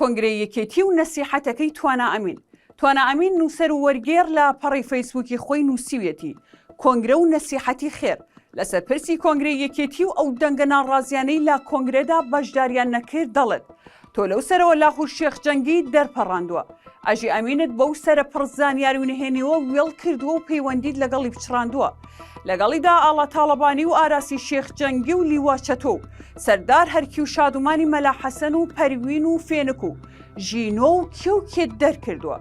کۆنگرەی یەکێتی و نەسیحەتەکەی توانا ئەمین توانا ئەمین نووسەر و وەرگێڕ لە پەڕەی فەیسبووکی خۆی نووسیویەتی، کۆنگرە و نەسیحەتی خێر، لەسەر پرسی کۆنگرەی یەکێتی و ئەو دەنگە ناڕازیانەی لە کۆنگرەدا بەشداریان نەکرد دەڵێت، تۆ لەو سەرەوە لاهور شێخ جەنگیت دەرپەڕاندووە، ئەژی ئەمینت بەو سەرە پڕ زانیاری و نهێنیوە وێڵ کردووە و پەیوەندیت لەگەڵی پچڕاندووە. لەگەڵیدا ئاڵا تاڵەبانی و ئاراسی شێخ جەنگی و لیوا چەتۆ و سەردار هەرکی و شادومانی مەلا حەسەن و پەروین و فێنک و ژینۆ و کێ و کێت دەرکردووە.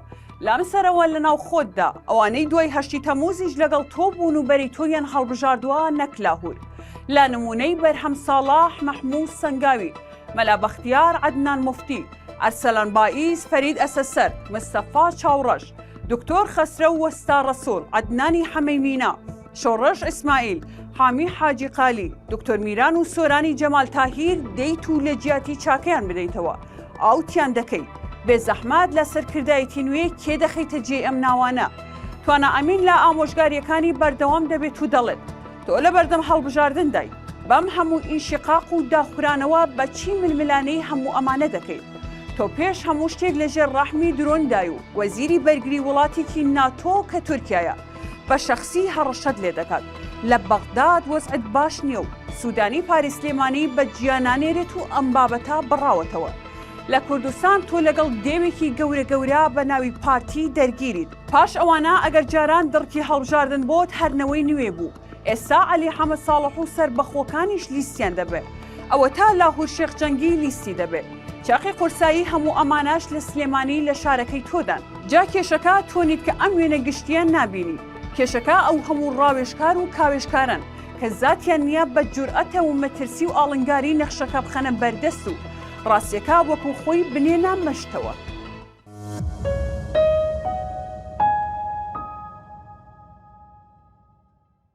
لەم سەرەوە لەناو خۆتدا ئەوانەی دوای هەشتی تەموزیش لەگەڵ تۆ بوون و بەری تۆیان هەڵبژاردووە نەک لاهور. لە نموونەی بەرهەم ساڵح، مەحموود سەنگاوی، مەلا بەختیار، عەدنان موفتی، ئەرسەلان بائیز، فەرید ئەسەسەر، مستەفا چاوڕەش، دکتۆر خەسرەو وەستا ڕەسوڵ، عەدنانی حەمەی مینا، شۆڕش ئیسماعیل، حامی حاجی قالی، دکتۆر میران و سۆرانی جەمال تاهیر دێیت و لە جیاتی چاکەیان بدەیتەوە ئاوتیان دەکەی. بێ زەحمەت لە سەرکردایەتی نوێ کێ دەخەیتە جێی ئەم ناوانە؟ توانا ئەمین لە ئامۆژگارییەکانی بەردەوام دەبێت و دەڵێت، تۆ لە بەردەم هەڵبژاردندای، بەم هەموو ئینشیقاق و داخورانەوە بە چی ململانێی هەموو ئەمانە دەکەیت؟ تۆ پێش هەموو شتێک لە ژێر ڕەحمی درۆندای و وەزیری بەرگری وڵاتێکی ناتۆ کە تورکیایە بە شەخسی هەڕەشەت لێ دەکات. لە بەغداد وەزعت باش نییە و سودانی پاری سلێمانی بە جیا نانێرێت و ئەم بابەتە بڕاوەتەوە. لە کوردستان تۆ لەگەڵ دێوێکی گەورە گەورە بە ناوی پارتی دەرگیریت. پاش ئەوانە ئەگەر جاران دڕکی هەڵبژاردن بۆت هەر نەوەی نوێ بوو، ئێستا عەلی حەمە ساڵح و سەربەخۆکانیش لیستیان دەبێ. ئەوەتا لاهور شێخ جەنگی لیستی دەبێ. چەقی قورسایی هەموو ئەمانەش لە سلێمانی لە شارەکەی تۆدان. جا کێشەکە تۆ نیت کە ئەم وێنە گشتیە نابینی. کێشەکە ئەو هەموو ڕاوێژکار و کاوێژکارەن کە زاتیان نیە بە جورئەتە و مەترسی و ئاڵنگاری نەخشەکە بخەنە بەردەست و ڕاستیەکە وەکو خۆی بنێنە مەشتەوە.